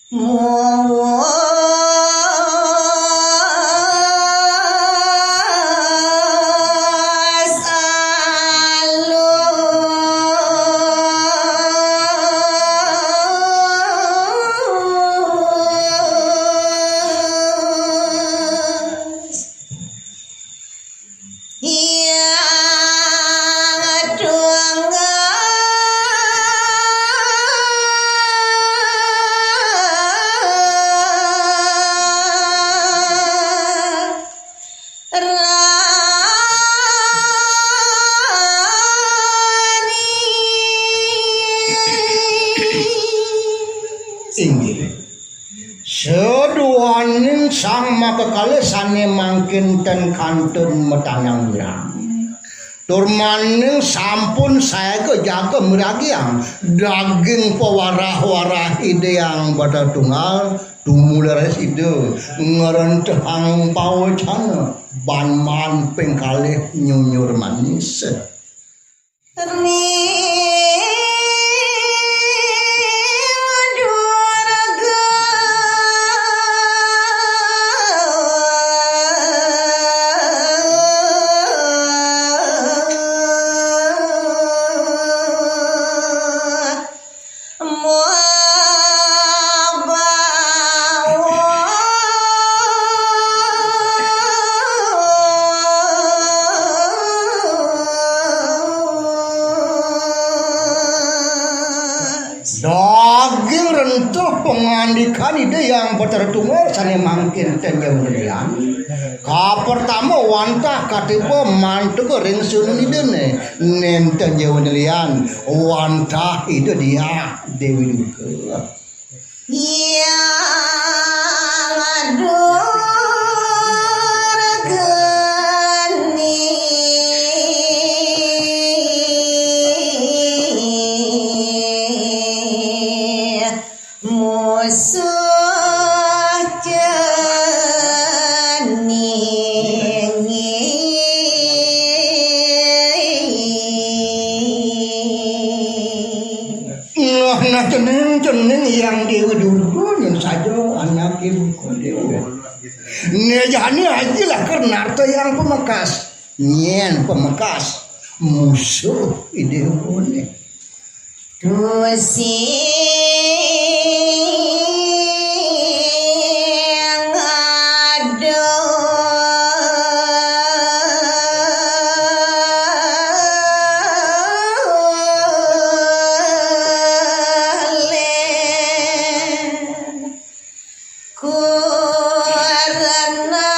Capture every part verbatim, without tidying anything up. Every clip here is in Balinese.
Muas alus. Yang tunggal rani. Inggih. Saduaning sang makakalih sané mangkin ten kantun matanang wirang. Tur maning sampun saéga jaga miragiang daging pawarah-warah Ida Hyang Batara Tunggal, tumuleres Ida ngrentehang pawecana ban maan ping kalih nyunyur manis. Ring durga. Daging renteh pangandikan Ida Hyang Batara Tunggal sané mangkin ten jawah lian. Kapertama wantah katiba mantega ring sunun Idané, nénten jawah lian, wantah Ida Diah Déwi Durga. Hyang Durgané musuh cening. Nah, nah, cening, cening Hyang Déwi Durga nyén saja anaké buka déwa. Né jani aji lakar narta Hyang Pamekas. Nyén Pamekas musuh idéwané. Tusing aduh. Kurna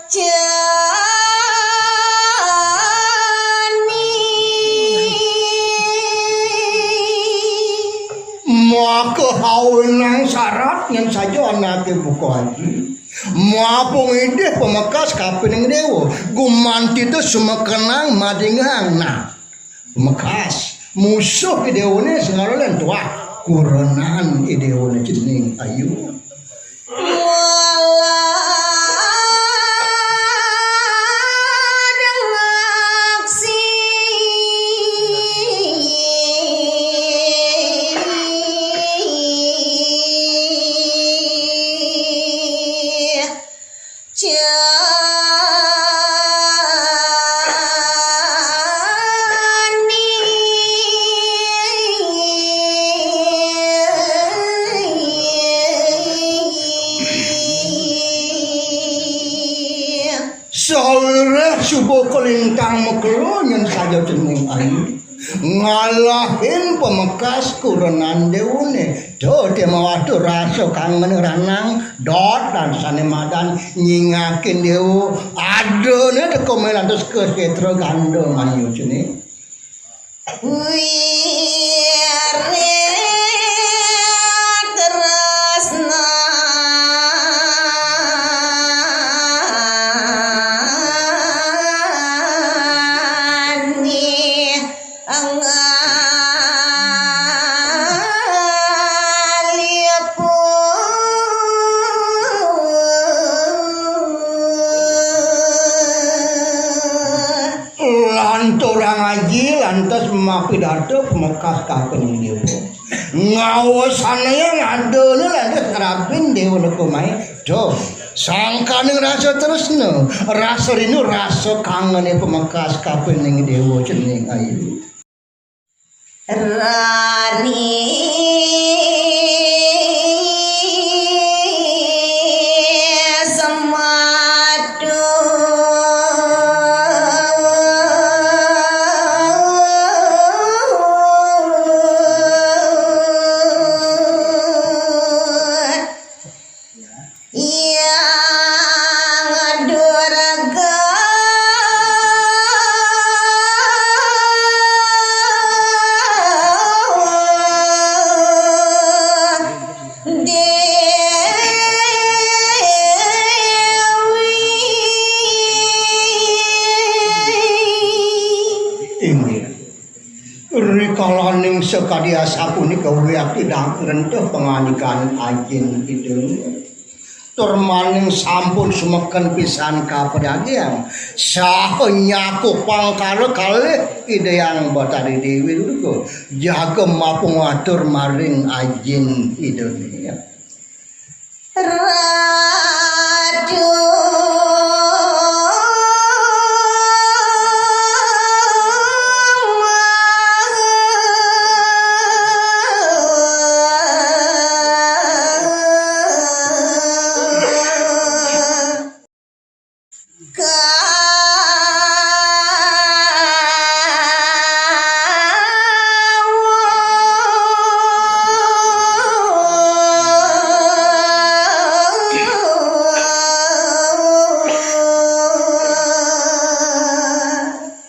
jani. Maka awenang sarat nyén saja anaké buka aji. Mapung idih pamekas kapining déwa. Gumanti tu sumekenang madingang. Nah, pamekas musuh idéwané sing ora lén tuah kurenan idéwané cening ayu. Wala delaksi. Sawiréh suba kalintang makelo nyén saja cening ayu. Ngalahin pamekas kurenan déwané. Duh, té mawatu rasa kangen ranang, dot tan sané madan nyingakin déwa. Adané teka mélantes ka sétra ganda mayu cening. Wirid tresna. Ngalipun. Anturang aji lantas mapidato pamekas kapining déwa. Ngawasanayang adana lantas ngrabin Déwa Nekumaé. Duh, sangkaning rasa tresna, rasa rindu, rasa kangené pamekas kapining déwa cening ayu. Rani semadu. Yang durga Déwi. Inggih. Rikalaning sakadi asapunika wiakti dang renteh pangandikan Ajin Ida. Tur maning sampun sumeken pisan kapedagiang saha nyakupang kala kalih Ida Hyang Batari Déwi Durga jaga mapungatur maring Ajin Ida. Ratu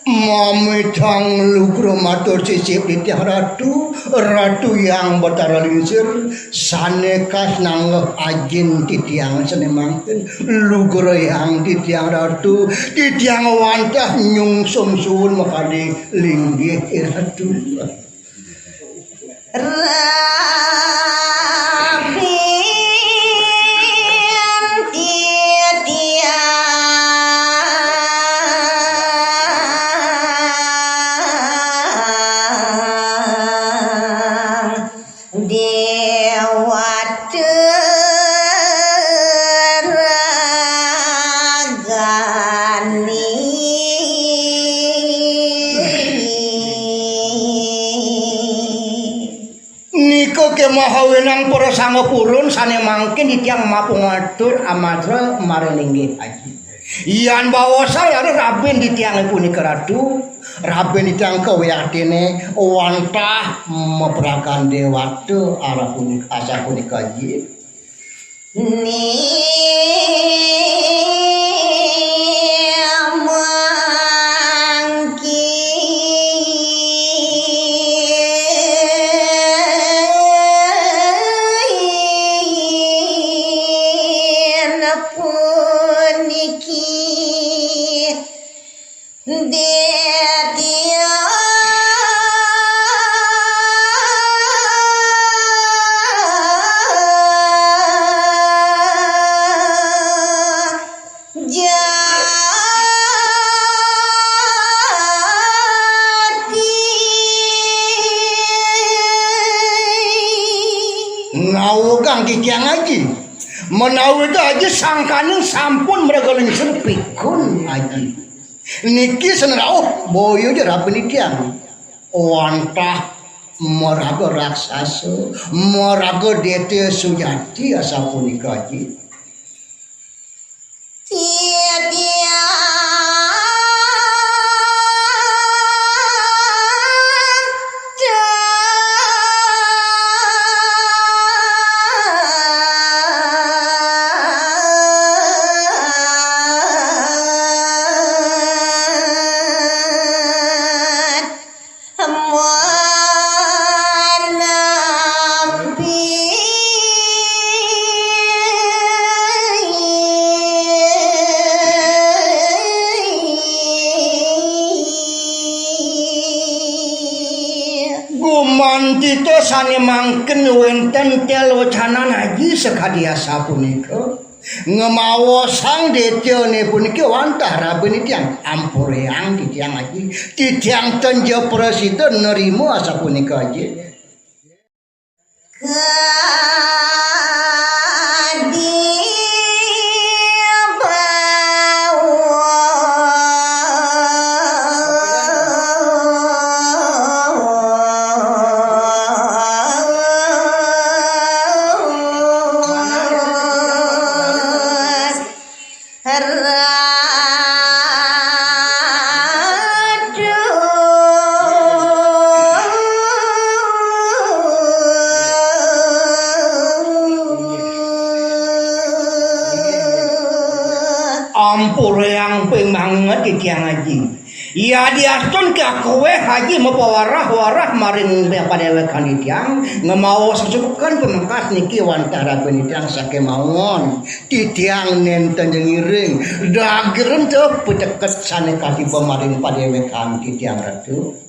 Mamitang lugra matur sisip titiang Ratu, Ratu Hyang Batara Lingsir, sané kas nanggeh ajin titiang sané mangkin, lugra Hyang titiang Ratu, titiang wantah nyungsung suwun makadi linggih Ratu. Rabin titiang Déwata Ragani. Nika kémaha wenang para sangga purun sané mangkin titiang mapungatur amatra maring linggih aji. Yan baosa raris rabin titiang punika Ratu, rabin titiang kawiaktiné wantah maprakan déwata arah punika, asah punika aji. Ni mangkin puniki. Détia jati. Ngawugang titiang aji. Menawi aji sangkaning sampun mraga lingsir pikun aji. Niki sane rauh boya ja rabi titiang. Wantah maraga raksasa, maraga Dete Sujati asapunika aji. Titiang Gumantita sane mangken wenten telocanan aji sakadi asapunika. Ngemaosang detya ne puniki wantah rabi titiang, ampurayang titiang aji. Titiang ten ja prasida nerima asapunika aji. Ampurayang ping manget titiang aji. Yadiastun kakuwe aji mapawarah-warah maring padewekan titiang, ngemaos sukan pamekas niki wantah rabi titiang sakémaon. Titiang nénten ngiring, dagiren te piteket sané katiba maring padewekan titiang Ratu.